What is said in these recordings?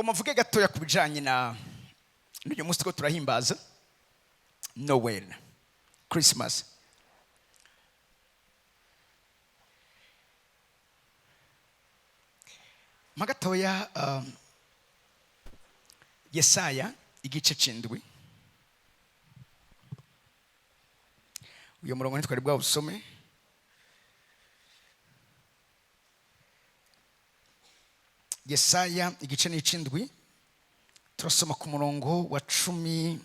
Ngo muvuge gatoya ku bijanye na n'uyu munsi ko turahimbaza Noel, Christmas. Ma gatoya Yesaya igice c'indwi, uyu murongo ntitwari bwawusome. Yesaya igice n'icindwi, turasoma ku murongo wa 10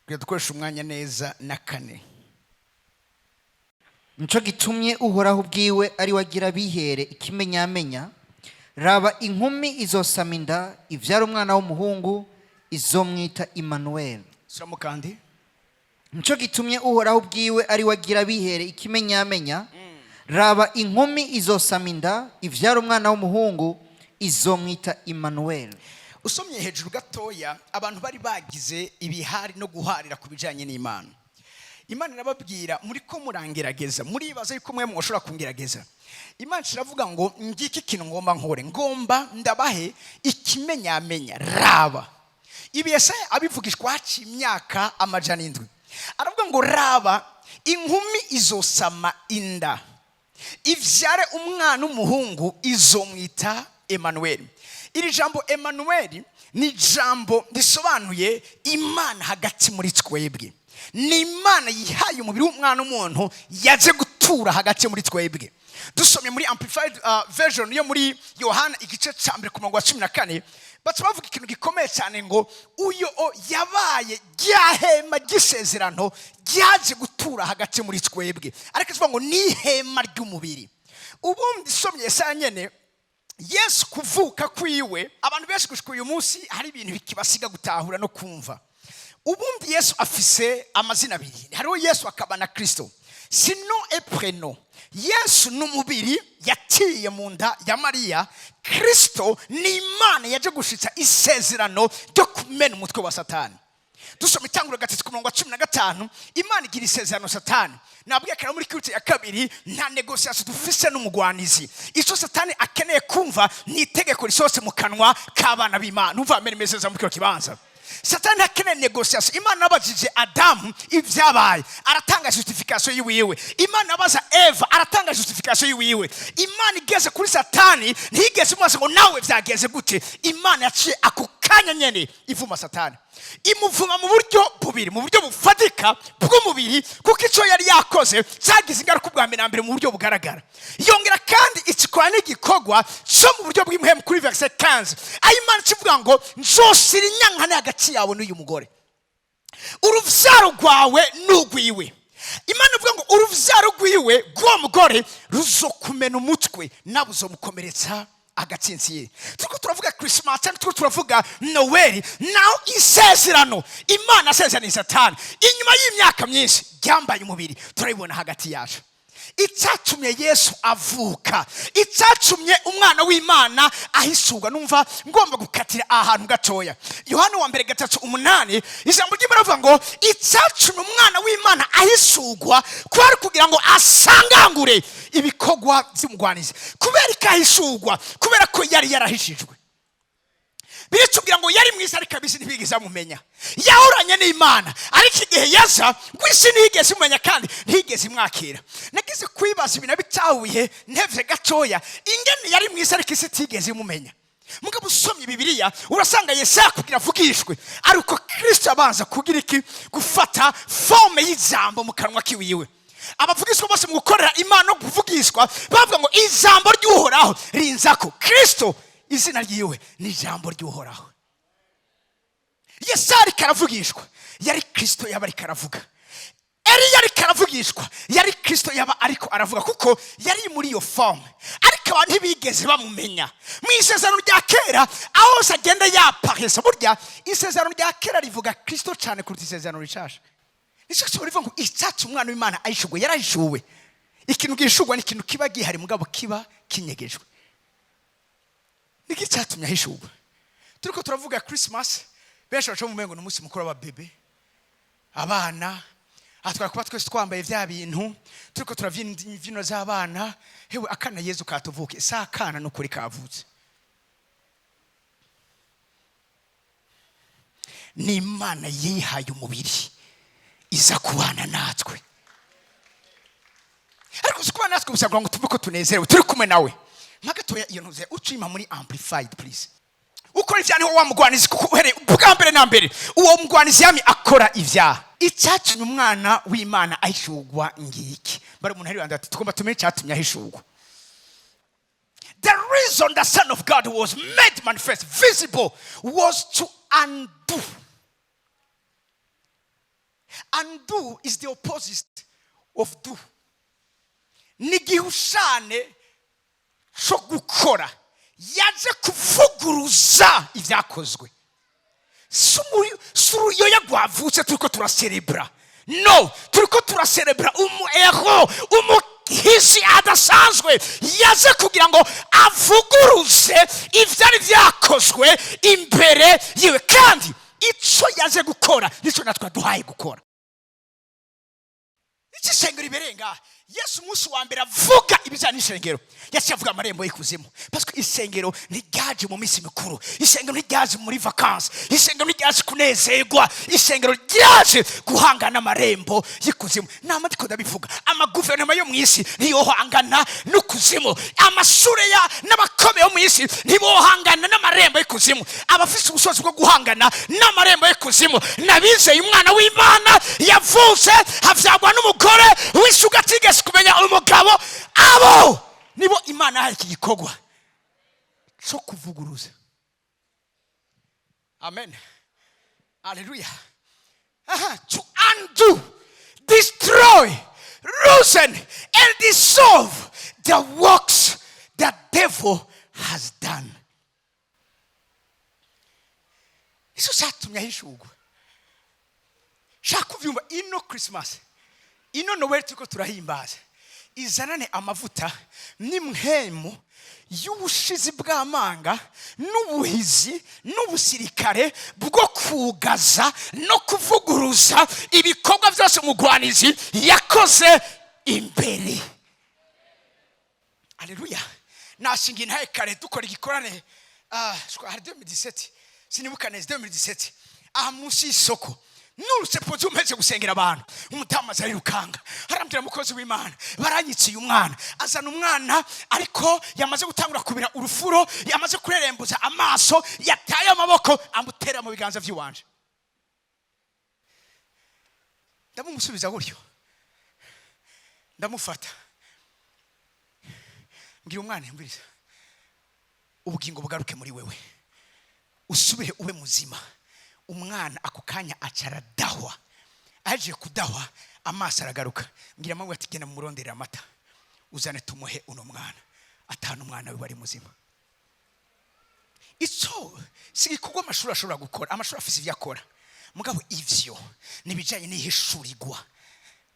kugira dukoreshe umwanya neza na 4. Nico gitumye Uhoraho ubwiwe ari we agira bihere ikimenyamenya: raba, inkumi izosama inda, ivyara umwana w'umuhungu, izomwita Immanuel. Suramo kandi. Nico gitumye Uhoraho ubwiwe ari we agira bihere ikimenyamenya: raba, inkumi izosama inda, ivyara umwana w'umuhungu, izomwita Immanuel. Usomye hejuru gatoya, abantu bari bagize ibihari no guharira ku bijanye n'Imana. Imana irababwira: muri ko murangerageza, muribaza yuko mwe mwoshobora kungerageza. Imana iravuga ngo ngiki ikintu ngomba nkore, ngomba ndabahe ikimenyamenya. Raba, ibi Yesaya abivugishwa haciye imyaka 700. Aravuga ngo raba, inkumi izosama inda, ivyare umwana w'umuhungu, izomwita Emmanuel. Iri jambo Emmanuel ni ijambo risobanuye Imana hagati muri twebwe. Ni Imana yihaye umubiri w'umwana w'umuntu, yaje gutura hagati muri twebwe. Dusomye muri Amplified Version yo muri Yohana igice cya 1 ku murongo wa 14, baca bavuga ikintu gikomeye cyane ngo uyo yabaye rya hema ry'isezerano ryaje gutura hagati muri twebwe, ariko tuvuga ngo ni ihema ry'umubiri. Ubundi isomye Yesaya nyene, Yesu kuvuka kwiwe, abantu benshi gushika uyu munsi hari ibintu bikibasiga gutahura no kumva. Ubundi Yesu afise amazina abiri, hariho Yesu akaba na Kristo, sino et prénom. Yesu ni umubiri yatiye mu nda ya Mariya, Kristo ni Imana yaje gushitsa isezerano ryo kumena umutwe wa Satani. Dusoma Itanguriro 3 ku murongo wa 15, Imana igira isezerano Satani. Nabwiye kare muri culte ya kabiri, nta négociation dufise n'umugwanizi. Icyo Satani akeneye kumva ni itegeko risohotse mu kanwa k'abana b'Imana. Numva amena imeze muri kino kibanza. Satani akeneye négociation. Imana yabajije Adamu ibyabaye, aratanga justification yiwiwe. Imana abaza Eva, aratanga justification yiwiwe. Imana igeze kuri Satani, ntiyigeze imubaza ngo nawe byageze gute. Imana yaciye ako kanya nyene ivuma Satani, imuvuma mu buryo bubiri: mu buryo bufatika bw'umubiri, kuko icyo yari yakoze cyagize ingaruka ubwa mbere na mbere mu buryo bugaragara. Yongera kandi ikikora n'igikorwa cyo mu buryo bw'impwemu kuri verset 15, aho Imana ikivuga ngo nzoshira inyankane hagati yawe n'uyu mugore, uruvyaro rwawe n'urwiwe. Imana ivuga ngo uruvyaro rwiwe rw'uwo mugore ruzokumena umutwe, nawe uzomukomeretsa agatsinsiye. Turiko turavuga Christmas cyangwa turiko turavuga Noel, naho isezerano Imana asezeraniye Satani inyuma y'imyaka myinshi ryambaye umubiri, turabibona hagati yacu. Icyatumye Yesu avuka, icyatumye umwana w'Imana ahisurwa. Numva ngomba gukatira ahantu gatoya. Yohana wa mbere 3:8, ijambo ry'Imana rivuga ngo icyatumye umwana w'Imana ahisurwa kwari kugira ngo asangangure ibikorwa by'umugwanizi. Kubera ikahisurwa, kubera ko yari yarahishijwe. Biritubwira ngo yari mwiza, ariko abisi ntibigeze bamumenya. Yahoranye n'Imana, ariko igihe yaza ngo isi ntiyigeze imumenya kandi ntiyigeze imwakira. Nagize kwibaza ibintu bitahuye ntevye gatoya, ingene yari mwiza ariko isi itigeze imumenya. Mugabo usomye Bibiliya urasanga Yesaya kugira avugishwe ariko Kristo abanza kugira iki? Gufata forme y'ijambo mu kanwa kiwiwe. Abavugishwa bose mu gukorera Imana no kuvugishwa bavuga ngo ijambo ry'Uhoraho rinzako. Kristo izina ryiwe ni ijambo ry'Uhoraho. Yesaya ariko aravugishwa, yari Kristo yaba ariko aravuga. Eliya ariko aravugishwa, yari Kristo yaba ariko aravuga, kuko yari muri iyo forme, ariko abantu ntibigeze bamumenya. Mu isezerano rya kera aho hose agenda yaparesa, burya isezerano rya kera rivuga Kristo cyane kuruta isezerano rishasha. Nicyo kintu rivuga ngo icyatsi umwana w'Imana ayishugwe, yarayishuwe. Ikintu gishugwa ni ikintu kiba gihari mugabo kiba kinyegejwe. Niki cyatumye ahishurwa? Turiko turavuga Christmas, benshi baca mu mengo ni umunsi mukuru w'ababebe, abana. Atwara kuba twese twambaye vya bintu, turiko turavyina imbyino z'abana. Hewe, akana Yezu katuvuke, si akana n'ukuri kavutse. Ni Imana yihaye umubiri, iza kubana natwe. Ariko si kubana natwe gusa kugira ngo tuve ko tunezerewe turi kumwe nawe. Nka gatoya iyo ntuze ucima muri Amplified, please. Ukora ibyaha niho wa mugwanizi, kuko uhereye ubwa mbere na mbere uwo mugwanizi yamye akora ibyaha. Icyatumye umwana w'Imana ahishurwa ngiki. Bari umuntu ari ati tugomba tumenye icyatumye ahishurwa. The reason the Son of God was made manifest, visible, was to undo. Undo is the opposite of do. Ni igihushane cyo gukora. Yaje kuvuguruza ibyakozwe. Si uruyoya rwavutse turiko turaserebura, no turiko turaserebura umu héros, umuhizi adasanzwe yaje kugira ngo avuguruze ivyari vyakozwe imbere yiwe. Kandi ico yaje gukora nico natwe aduhaye gukora. Iki ishengero ibereye ngaha. Yesu umunsi wa mbere avuga ibijyanye n'ishengero, yaciye avuga amarembo y'ikuzimu, parce que isengero ntiryaje mu minsi mikuru, isengero ntiryaje muri vacances, isengero ntiryaje kunezerwa, isengero ryaje guhangana n'amarembo y'ikuzimu. Nama ndiko ndabivuga, amaguverinoma yo mu isi ntiyohangana n'ukuzimu, amashure ya n'abakomeye yo mu isi ntibohangana n'amarembo y'ikuzimu. Abafise ubushobozi bwo guhangana n'amarembo y'ikuzimu n'abizeye umwana w'Imana yavutse havyagwa n'umugore w'isuga atigeze kumenya umugabo. Abo nibo Imana yahaye iki gikorwa cyo kuvuguruza. Amen, aleluya. Aha, to undo, destroy, loosen and dissolve the works the devil has done. Nicyo cyatumye ahishurwa. Shaka kubyumva. Ino Christmas, ino Noel turiko turahimbaza, izanane amavuta n'imhemu y'ubushizi bw'amanga n'ubuhizi n'ubusirikare bwo kugaza no kuvuguruza ibikorwa byose umugwanizi yakoze imbere. Aleluya. Nashinga intahe kare dukora igikorane, hari 2017, sinibuka neza, 2017, aha munsi y'isoko. Nurutse podium mpeze gusengera abantu, umudamu aza arirukanga, arambwira: "Mukozi w'Imana, baranyiciye umwana." Azana umwana, ariko yamaze gutangura kubira urufuro, yamaze kurerembuza amaso, yataye amaboko, amutera mu biganza by'iwanje. Ndamumusubiza gutyo, ndamufata, mbwira umwana: "Mbwiriza ubugingo bugaruke muri wewe, usubire ube muzima." Umwana ako kanya aca aradahwa. Aje kudahwa, amaso aragaruka. Mbwira mama ati: "Genda mumurondere amata, uzane tumuhe uno mwana." Atanu umwana we wari muzima. Icyo si igikorwa amashuri ashobora gukora. Amashuri afise ibyo akora, mugabo ivyo nibijanye n'ihishurirwa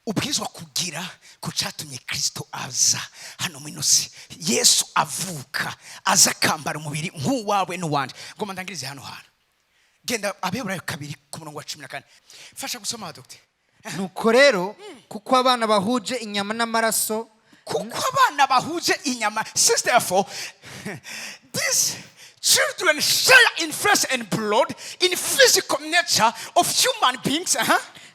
ubwirizwa kugira ku cyatumye Kirisito aza hano mu ino si. Yesu avuka, aza akambara umubiri nk'uwawe n'uwanje. Ngoma ndangirize hano hantu. Genda Abaheburayo 2 ku murongo wa 14. Fasha gusoma, dogite. Nuko rero, kuko abana bahuje inyama n'amaraso, Kuko abana bahuje inyama, since therefore these children share in flesh and blood, in physical nature of human beings,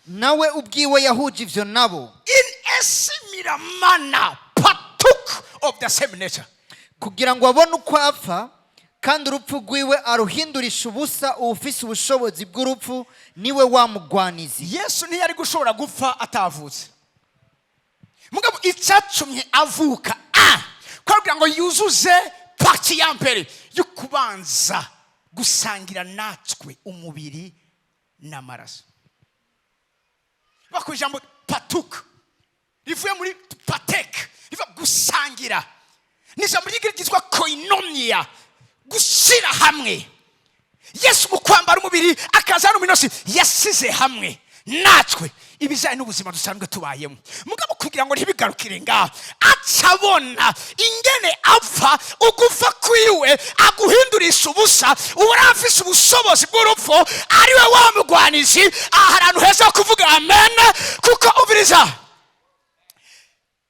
nawe ubwiwe yahuje ivyo nabo, in a similar manner partook of the same nature, kugira ngo abone uko apfa, kandi urupfu rwiwe aruhindurisha ubusa uwufise ubushobozi bw'urupfu, niwe wa mugwanizi. Yesu ntiyari gushobora gupfa atavutse. Mugabo icyatumye avuka a kugira ngo yuzuze partie ya mbere yo kubanza gusangira natwe umubiri n'amaraso. Bakora ijambo partook, rivuye muri partake, riva gusangira. Ni ijambo ry'Igiriki ryitwa koinonia, gushyira hamwe. Yesu mu kwambara umubiri akaza hano mu ino si, yasize hamwe natwe ibijyanye n'ubuzima dusanzwe tubayemo. Mugabo kugira ngo ntibigarukire ngaho, acabona ingene apfa, ugufa kwiwe aguhindurisha ubusa uwari afise ubushobozi bw'urupfu, ariwe wa mugwanizi. Aha hantu heza ho kuvuga amen, kuko ubiriza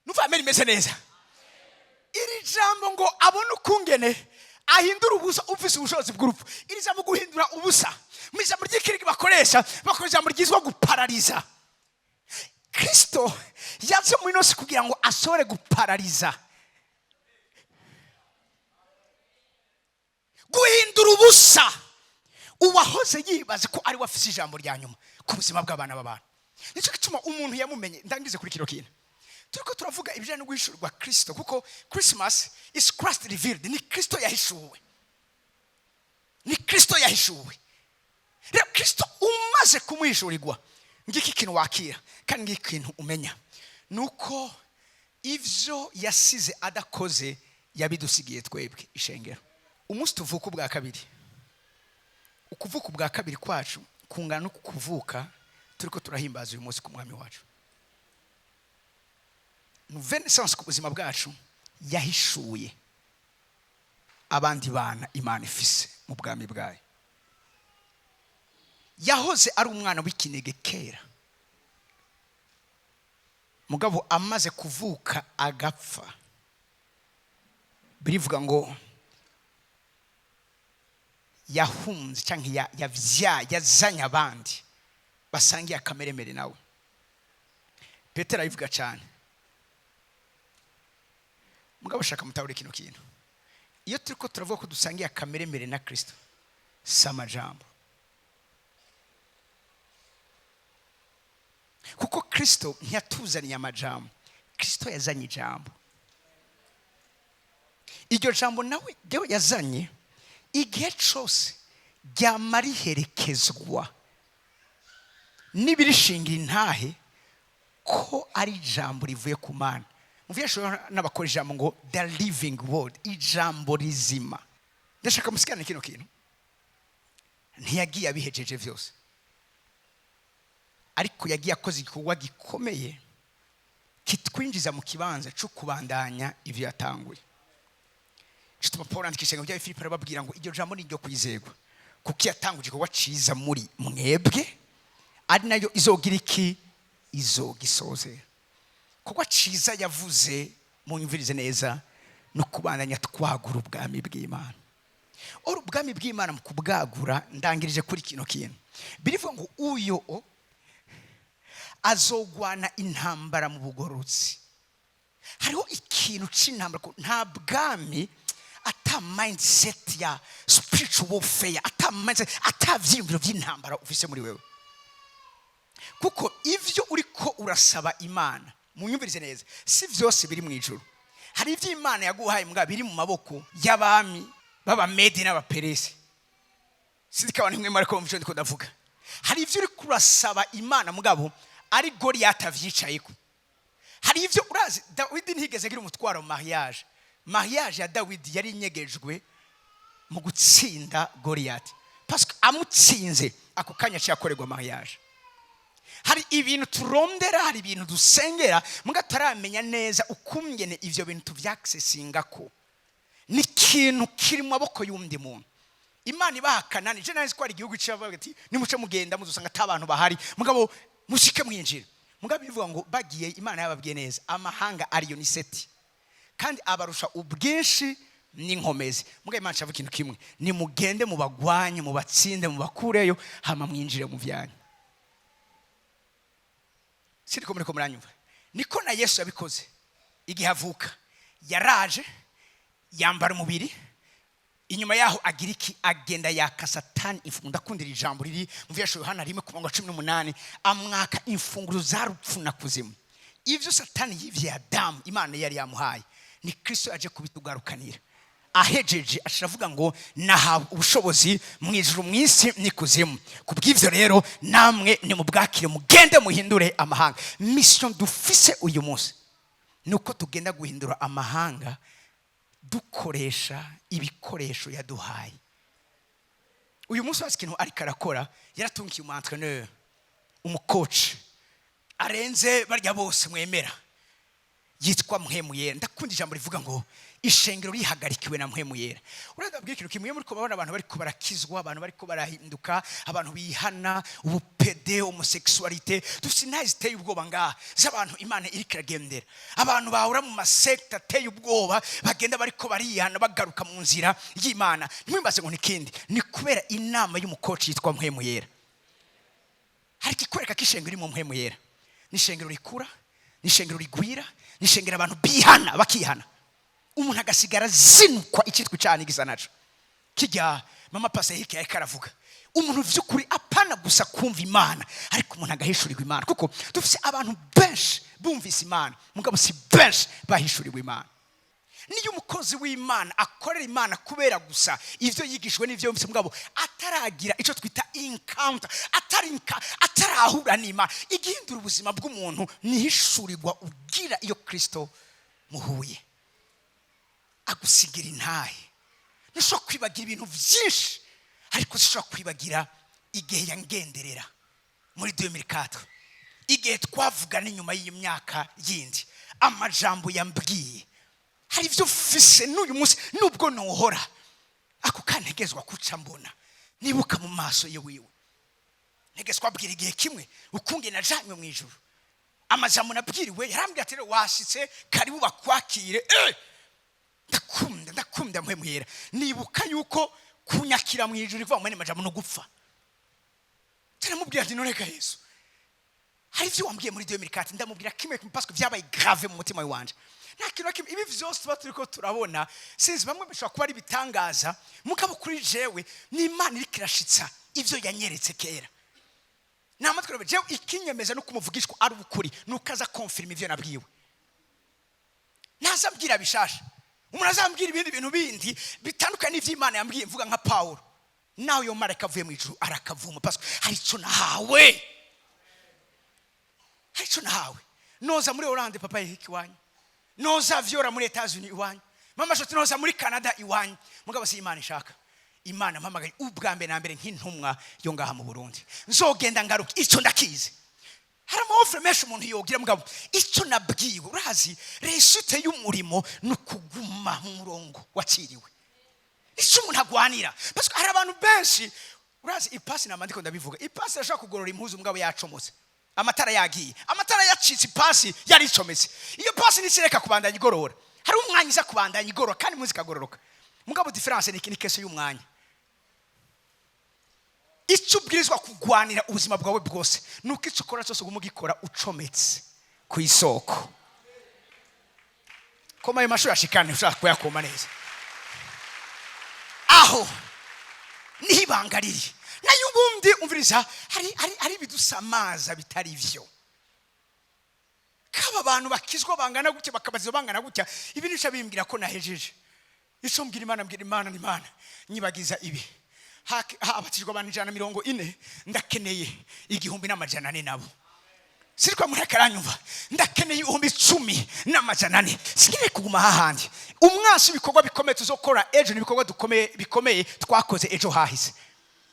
nuva amen imeze neza. Iri jambo ngo abone ukungene Ahindura ubusa ufise ubushobozi bw'urupfu. Iri jambo guhindura ubusa, mu ijambo ry'ikirigi bakoresha ijambo ryitwa guparariza. Kristo yaje muri ino si kugira ngo ashobore guparariza, guhindura ubusa uwahoze yibaza ko ari we afise ijambo rya nyuma ku buzima bw'abana b'abantu. Nicyo gituma umuntu yamumenye. Ndangize kuri kino kintu turiko turavuga ibijyanye no guhishurwa Kristo, kuko Christmas is Christ revealed, ni Kristo yahishuwe, ni Kristo yahishuwe. Rero Kristo umaze kumuhishurirwa, ngiki kintu wakira kandi ngiki kintu umenya ni uko ivyo yasize adakoze yabidusigiye twebwe ishengero. Umunsi tuvuka ubwa kabiri, ukuvuka ubwa kabiri kwacu kungana no kuvuka turiko turahimbaza uyu munsi ku mwami wacu. Nouvelle naissance ku buzima bwacu yahishuye abandi bana Imana ifise mu bwami bwayo. Yahoze ari umwana w'ikinege kera, mugabo amaze kuvuka agapfa, birivuga ngo yahunze cyangwa yavyaye, yazanye abandi basangiye akameremere nawe. Petero abivuga cyane. Mugabo shaka mutahure kino kintu: iyo turiko turavuga ko dusangiye akameremere na Kristo, si amajambo, kuko Kristo ntiyatuzaniye amajambo, Kristo yazanye ijambo. Iryo jambo nawe ryo yazanye, igihe cose ryama riherekezwa n'ibirishingira intahe ko ari ijambo rivuye ku Mana. Muviyashobora n'abakora ijambo ngo the living word, ijambo rizima. Ndashaka musigane kino kintu: ntiyagiye abihejeje vyose, ariko yagiye akoze igikorwa gikomeye kitwinjiza mu kibanza cyo kubandanya ivyo yatanguye. Gituma Paul yandika ishengero rya Filipi, arababwira ngo iryo jambo ni iryo kwizerwa, kuko yatanguje igikorwa ciza muri mwebwe, ari nayo izogira iki? Izogisozera. Kuko ciza yavuze, munyumvirize neza, no kubandanya twagura ubwami bw'Imana. Ora ubwami bw'Imana mu kubwagura, ndangirije kuri kino kintu, birivuga ngo uyo azogwana intambara mu bugororotsi. Hariho ikintu c'intambara, ko nta bwami ata mindset ya spiritual warfare, ata mindset, ata vyiyumviro vy'intambara ufise muri wewe. Kuko ivyo uriko urasaba Imana, munyumvirize neza, si vyose biri mu ijuru. Hari ivyo Imana yaguhaye mbwa biri mu maboko y'abami b'Abamedi n'Abaperesi. Sinzi ko abantu mwe mariko bumva ico ndiko ndavuga. Hari ivyo uriko urasaba Imana mugabo ari Goliyati avyicayeko. Hari ivyo urazi, Dawidi ntiyigeze agira umutwaro mu mariage. Mariage ya Dawidi yari inyegejwe mu gutsinda Goliyati, parce que amutsinze ako kanya aciye akorerwa mariage. Hari ibintu turondera, hari ibintu dusengera, muga tutaramenya neza ukungene ivyo bintu tuvyaccessingako. Ni ikintu kiri mu maboko y'undi muntu. Imana ibahakana nije nari ko ari igihugu cyavuga ati nimuce mugenda muzosanga ata bantu bahari, mugabo mushike mwinjira. Mugabo bivuga ngo bagiye, Imana yababwiye neza amahanga ariyo ni seti, kandi abarusha ubwinshi n'inkomezi. Mugabo Imana ishavuga ikintu kimwe: nimugende mubagwanye, mubatsinde, mubakureyo, hama mwinjire mu vyanyu. Siriko muriko muranyumva? Niko na Yesu yabikoze igihe avuka. Yaraje yambara umubiri, inyuma yaho agira iki? Agenda yaka Satani imfunguzo. Ndakundira ijambo riri mu vyasho Yohana 1:18, amwaka imfunguzo za rupfu na kuzimu. Ivyo Satani yivye Adamu, Imana yari yamuhaye, ni Kristo yaje kubitugarukanira. Ahejeje ashiravuga ngo nahawe ubushobozi mu ijuru, mu isi n'ikuzimu, kubw'ivyo rero namwe nimubwakire, mugende muhindure amahanga. Mission dufise uyu munsi ni uko tugenda guhindura amahanga dukoresha ibikoresho yaduhaye. Uyu munsi wazi ikintu ariko arakora, yaratungiye umu entraîneur, umukoci arenze barya bose mwemera. Yitwa Mpwemu Yera. Ndakunda ijambo rivuga ngo ishengero rihagarikiwe na Mpwemu Yera. Urabwira ikintu kimwe: muri kubabona abantu bariko barakizwa, abantu bariko barahinduka, abantu bihana ubupédé, homosexualité. Dufite intahe ziteye ubwoba ngaha z'abantu Imana iriko iragendera, abantu bahora mu masekta ateye ubwoba, bagenda bariko barihana, bagaruka mu nzira y'Imana. Ntimwimbaze ngo nikindi, ni kubera inama y'umukoci yitwa Mpwemu Yera. Hari ikikwereka ko ishengero iri mu Mpwemu Yera: ni ishengero rikura, ni ishengero rigwira, ni ishengero abantu bihana, bakihana, umuntu agasigara zinukwa icyitwa icyaha n'igisa naco. Kijya mama pasa hirya yariko aravuga, umuntu vy'ukuri apana gusa kumva Imana, ariko umuntu agahishurirwa Imana, kuko dufise abantu benshi bumvise Imana, mugabo si benshi bahishuriwe Imana. Niyo umukozi w'Imana akorera Imana kubera gusa ivyo yigishwe n'ivyo yumvise, mugabo ataragira ico twita encounter, atarahura n'Imana. Igihindura ubuzima bw'umuntu nihishurirwa ugira iyo Kristo muhuye, agusigira intahe. Ntushobora kwibagira ibintu byinshi, ariko zishobora kwibagira igihe yangenderera muri 2004, igihe twavugana inyuma y'iyo myaka yindi, amajambo yambwiye. Hari ibyo mfise n'uyu munsi, nubwo nuhora ako kantegezwa kuca mbona nibuka mu maso ye wiwe. Ntegezwa abwira igihe kimwe ukunge najanywe mu ijuru, amajambo nabwiriwe. Yarambwira ati: "Rero washitse, karibu, bakwakire." Ndakunda, ndakunda Mpwemu Yera. Nibuka yuko kunyakira mu ijuru ivuga mu yandi majambo no gupfa. Taramubwira ati: "None ga Yesu, hari ibyo wambwiye muri 2004?" Ndamubwira kimwe parce que byabaye grave mu mutima wanje. Nta kintu na kimwe, ibi vyose tuba turiko turabona, sinzi, bamwe bishobora kuba ari ibitangaza, mugabo kuri jewe ni Imana iriko irashitsa ivyo yanyeretse kera. Namatwi rero, jewe ikinyemeza no kumuvugishwa ari ukuri nuko aza confirma ivyo nabwiwe. Ntazambwira bishasha. Umuntu azambwira ibindi bintu bindi bitandukanye n'ivy'Imana yambwiye, mvuga nka Pawulo: nawe yo marayika avuye mu ijuru arakavuma, parce que hari ico nahawe, hari ico nahawe. Noza muri Hollande, papa yehika iwanyu, noza vyora muri Etats-Unis iwanyu, mama shoti, noza muri Canada iwanyu, mugabo si Imana ishaka. Imana mpamagaye ubwa mbere na mbere nk'intumwa yo ngaha mu Burundi. Nzogenda ngaruka, ico ndakizi. Hari ama offres menshi umuntu yogira, mugabo icyo nabwiwe, urazi, réussite y'umurimo ni ukuguma mu murongo waciriwe. Icyo umuntu agwanira, parce que hari abantu benshi, urazi, ipasi nama ndiko ndabivuga, ipasi irashobora kugorora impuzu, mugabo yacomotse, amatara yagiye, amatara yacitse, ipasi yaricometse, iyo pasi ntikireka kubandanya igorora. Hari umwanya iza kubandanya igorora kandi impuzu ikagororoka, mugabo différence ni question y'umwanya. Icyo ubwirizwa kugwanira ubuzima bwawe bwose ni uko icyo ukora cyose uguma ugikora ucometse ku isoko. Koma ayo mashuri ashikane, ushaka kuyakoma neza. Aho niho ibanga riri. Nayo ubundi umviriza, hari ibidusamaza bitari byo. Kaba abantu bakizwa bangana gutya, bakabazwa bangana gutya, ibi nica bimbwira ko nahejeje. Icyo mbwira Imana, mbwira Imana ni: "Imana, nyibagiza ibi. Habatijwe abantu 140, ndakeneye 1400 nabo." Siriko muri karanyumva? Ndakeneye 10400, sinkeneye kuguma hahandi. Umwansi, ibikorwa bikomeye tuzokora ejo ni ibikorwa dukomeye bikomeye twakoze ejo hahise.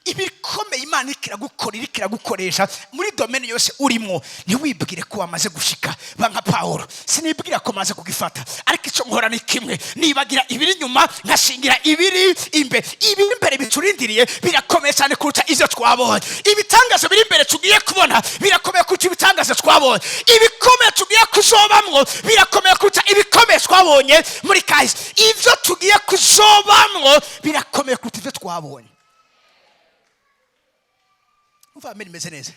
Ibikomeye Imana iriko iragukora, iriko iragukoresha muri domaine yose urimo. Ntiwibwire ko wamaze gushika. Ba nka Pawulo: "Sinibwira ko maze kugifata, ariko icyo nkora ni kimwe, nibagira ibiri inyuma, nkashingira ibiri imbere." Ibiri imbere biturindiriye birakomeye cyane kuruta ivyo twabonye. Ibitangazo biri imbere tugiye kubona birakomeye kuruta ibitangazo twabonye. Ibikomeye tugiye kuzobamwo birakomeye kuruta ibikomeye twabonye muri kahise. Ivyo tugiye kuzobamwo birakomeye kuruta ivyo twabonye. Umva, amen imeze neza.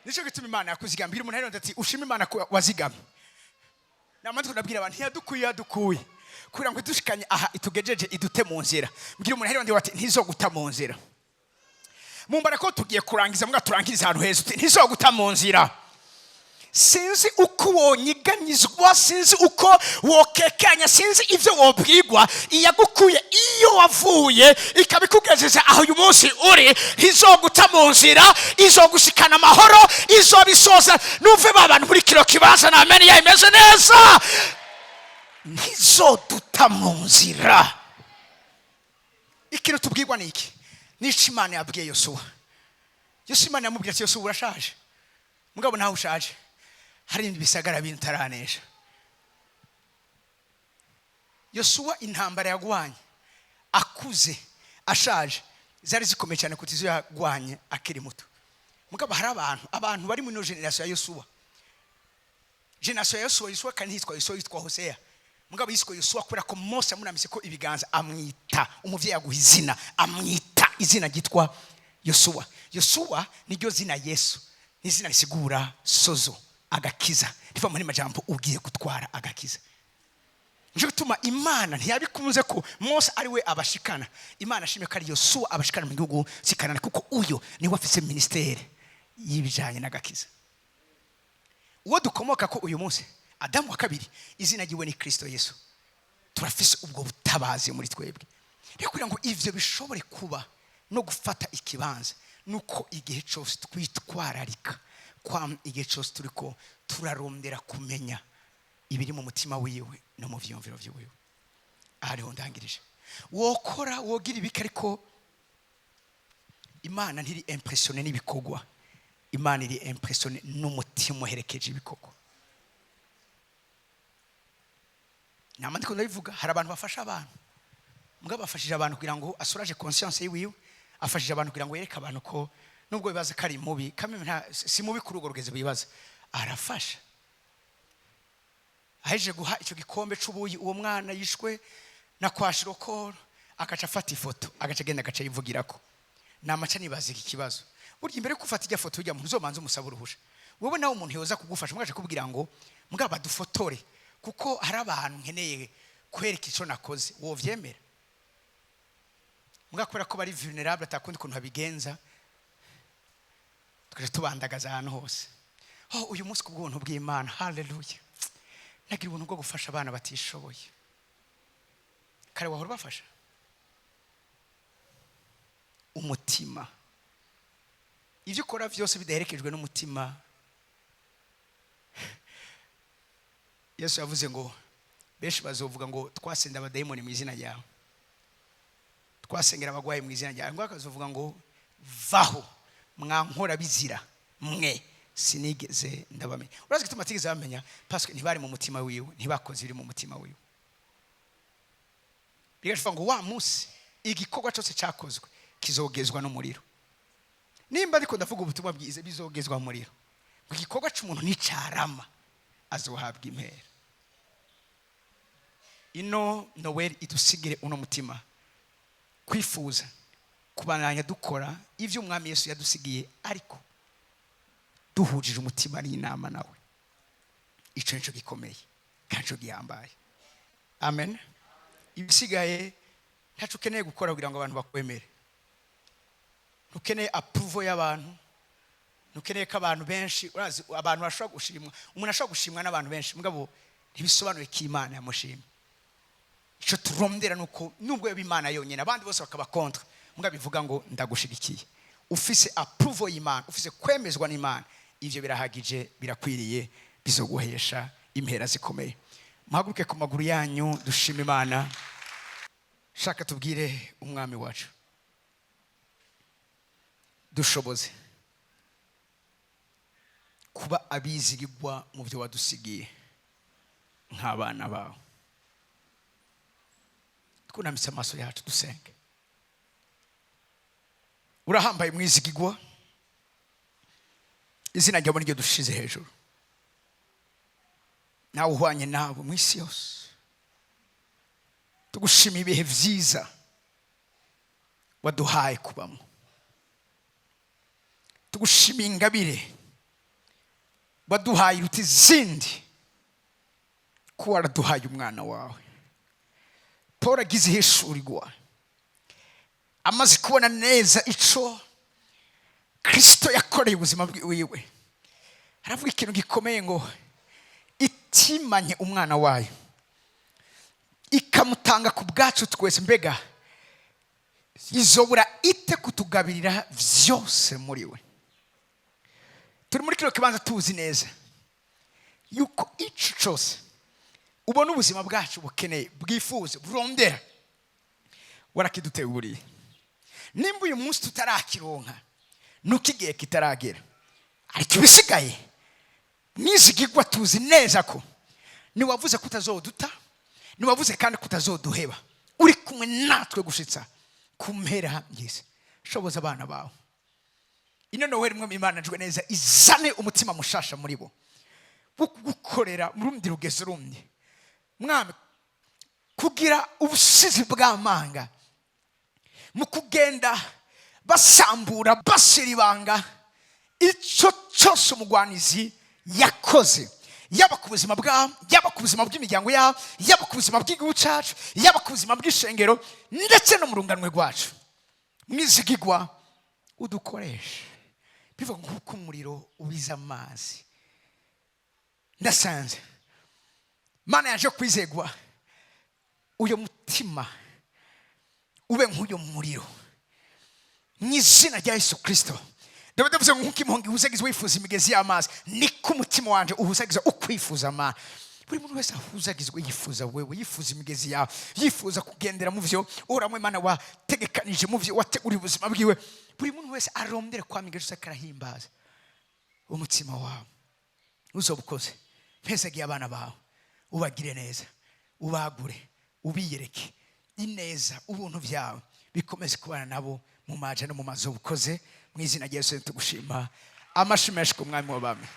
Nicyo gituma Imana yakuzigambira. Umuntu arironda ati: "Ushima Imana ko wazigamye." Namwe tunabwira abantu ntiyadukuye, yadukuye kugira ngo idushikanye aha itugejeje, idute mu nzira. Mbwira umuntu arironda ati: "Ntizoguta mu nzira." Mumbara ko tugiye kurangiza, mbwa turangiriza ahantu heza. Uti: "Ntizoguta mu nzira." Sinzi uko wonyiganyizwa, sinzi uko wokekanya, sinzi ibyo wobwigwa. Iyagukuye iyo wavuye, ikaba ikugejeje aho uyu munsi uri, ntizoguta mu nzira, izogushikana amahoro, izobisoza. Nuve ba bantu muri kino kibanza na amen ya imeze neza. Ntizoduta mu nzira. Ikintu tubwirwa ni iki? Nico Imana yabwiye Yosuwa. Yosuwa, Imana yamubwira ati: "Yosuwa, urashaje, mugabo nawe ushaje, hari ibindi bisagara bindi utaranesha." Yosuwa intambara yagwanye akuze ashaje zari zikomeye cyane kuruta izo yagwanye akiri muto. Mugabo hari abantu bari muri ino génération ya Yosuwa, génération ya Yosuwa. Yosuwa kandi ntiyitwa Yosuwa, yitwa Hoseya. Mugabo yiswe Yosuwa kubera ko Mose yamurambitse ko ibiganza, amwita, umuvyeyi aguha izina, amwita izina ryitwa Yosuwa. Yosuwa niryo zina Yesu, ni izina risigura sozo, agakiza, riva muri majambo ugiye gutwara agakiza. Nico gituma Imana ntiyabikunze ko Mose ari we abashikana. Imana ashimye ko ari Yosuwa abashikana mu gihugu cy'i Kanani, kuko uyo niwe afise ministère y'ibijanye n'agakiza. Uwo dukomoka ko uyu munsi, Adamu wa kabiri, izina ryiwe ni Kristo Yesu. Turafise ubwo butabazi muri twebwe. Rero kugira ngo ivyo bishobore kuba no gufata ikibanza, nuko igihe cyose twitwararika kwa igihe cyose turiko turarondera kumenya ibiri mu mutima wiwe no mu vyiyumviro vyiwe. Aha niho ndangirije. Wokora, wogira ibiki, ariko Imana ntiri impressionnée n'ibikorwa, Imana iri impressionnée n'umutima uherekeje ibikorwa. Nama ndiko ndabivuga, hari abantu bafasha abantu, mbwa bafashije abantu kugira ngo asoulager conscience yiwiwe, afashije abantu kugira ngo yereke abantu ko nubwo bibaza ko ari mubi, kamwe nta si mubi kuri urwo rugezo bibaza, arafasha. Ahejeje guha icyo gikombe c'ubuyi uwo mwana yishwe na kwashiorkor, agaca afata ifoto, agaca agenda, agaca yivugirako. Namaca nibaza iki kibazo: burya imbere yo gufata ijya foto ujya muntu, uzobanza umusaba uruhusha. Wowe nawe umuntu yoza kugufasha, mwaje kubwira ngo mbwa badufotore kuko hari abantu nkeneye kwereka ico nakoze, wovyemera? Mbwa kubera ko bari vulnerable, atakundi kuntu babigenza, tukaja tubandagaza ahantu hose. Oh, uyu munsi ku bw'ubuntu bw'Imana, haleluya, nagira ubuntu bwo gufasha abana batishoboye. Kare wahora ubafasha umutima. Ibyo ukora byose bidaherekejwe n'umutima, Yesu yavuze ngo benshi bazovuga ngo twasenda abadayimoni mu izina ryawe, twasengera abagwayi mu izina ryawe, ngo akazovuga ngo vaho mwankora bizira mwe, sinigeze ndabamenya. Urazi gituma atigeze bamenya? Parce que ntibari mu mutima wiwe, ntibakoze ibiri mu mutima wiwe. Bigashufa ngo wa munsi igikorwa cyose cyakozwe kizogezwa n'umuriro. Nimba ariko ndavuga ubutumwa bwiza, bizogezwa mu muriro, ngo igikorwa cy'umuntu nicarama azohabwa impera. Ino Noel idusigire uno mutima, kwifuza kubandanya dukora ibyo Umwami Yesu yadusigiye, ariko duhujije umutima n'inama nawe. Icyo nicyo gikomeye kandi cyo gihambaye. Amen. Ibisigaye ntacyo ukeneye gukora kugira ngo abantu bakwemere. Ntukeneye approval y'abantu, ntukeneye ko abantu benshi, urazi abantu bashobora gushimwa, umuntu ashobora gushimwa n'abantu benshi, mugabo ntibisobanuye ko Imana yamushimye. Icyo turondera ni uko nubwo yaba Imana yonyine, abandi bose bakaba contre, mugabo bivuga ngo ndagushigikiye, ufise approval y'Imana, ufise kwemezwa n'Imana, ivyo birahagije, birakwiriye, bizoguhesha impera zikomeye. Muhaguruke ku maguru yanyu, dushime Imana. Shaka tubwire Umwami wacu: dushoboze kuba abizigirwa mu byo wadusigiye nk'abana bawe. Twunamitse amaso yacu, dusenge. Urahambaye mwizigirwa, izina ryawe niryo dushize hejuru, nawe uhwanye nawe mu isi yose. Tugushimiye ibihe byiza waduhaye kubamo, tugushimiye ingabire waduhaye iruta izindi, ko waraduhaye umwana wawe. Paul agize ihishurirwa, amaze kubona neza ico Kristo yakoreye ubuzima bwiwe, aravuga ikintu gikomeye ngo itimanye umwana wayo ikamutanga ku bwacu twese, mbega izobura ite kutugabirira vyose muri we? Turi muri kino kibanza tuzi neza yuko ico cose ubona ubuzima bwacu bukeneye, bwifuza, burondera, warakiduteguriye. Nimba uyu munsi tutarakironka, nuko igihe kitaragera, ariko ibisigaye mwizigirwa, tuzi neza ko niwavuze ko utazoduta. Ntiwavuze kandi kutazoduheba, uri kumwe natwe gushitsa ku mpera y'isi. Shoboza abana bawe ino Noweli, mwe Imana njwe neza, izane umutima mushasha muri bo wo kugukorera mu rundi rugezo rundi, Mwami, kugira ubusizi bw'amanga mu kugenda basambura, bashyira ibanga icyo cyose umugwanizi yakoze, yaba ku buzima bwabo, yaba ku buzima bw'imiryango yabo, yaba ku buzima bw'igihugu cyacu, yaba ku buzima bw'ishengero, ndetse no mu runganwe rwacu. Mwizigigwa, udukoreshe bivuga nk'uko umuriro ubiza amazi. Ndasanze Mana yaje kwizegwa, uyu mutima ube nk'uyu muriro mu izina rya Yesu Kirisito. Dawidi avuze ngo: "Nk'uko impongo ihuzagiza wifuza imigezi y'amazi, niko umutima wanje uhuzagiza ukwifuza amazi." Buri muntu wese ahuzagizwe yifuza wewe, yifuza imigezi yawe, yifuza kugendera mu byo Uhoraho Imana wategekanije, mu byo wateguriye ubuzima bwiwe. Buri muntu wese arondere kwa migezi akarahimbaza umutima wawe. Uzoba ukoze. Mpezagiye abana bawe, ubagire neza, ubagure, ubiyereke ineza, ubuntu byawe bikomeze kubana nabo mu maje no mu mazu. Ubukoze mu izina rya Yesu tugushima. Amashi menshi ku Mwami w'abami.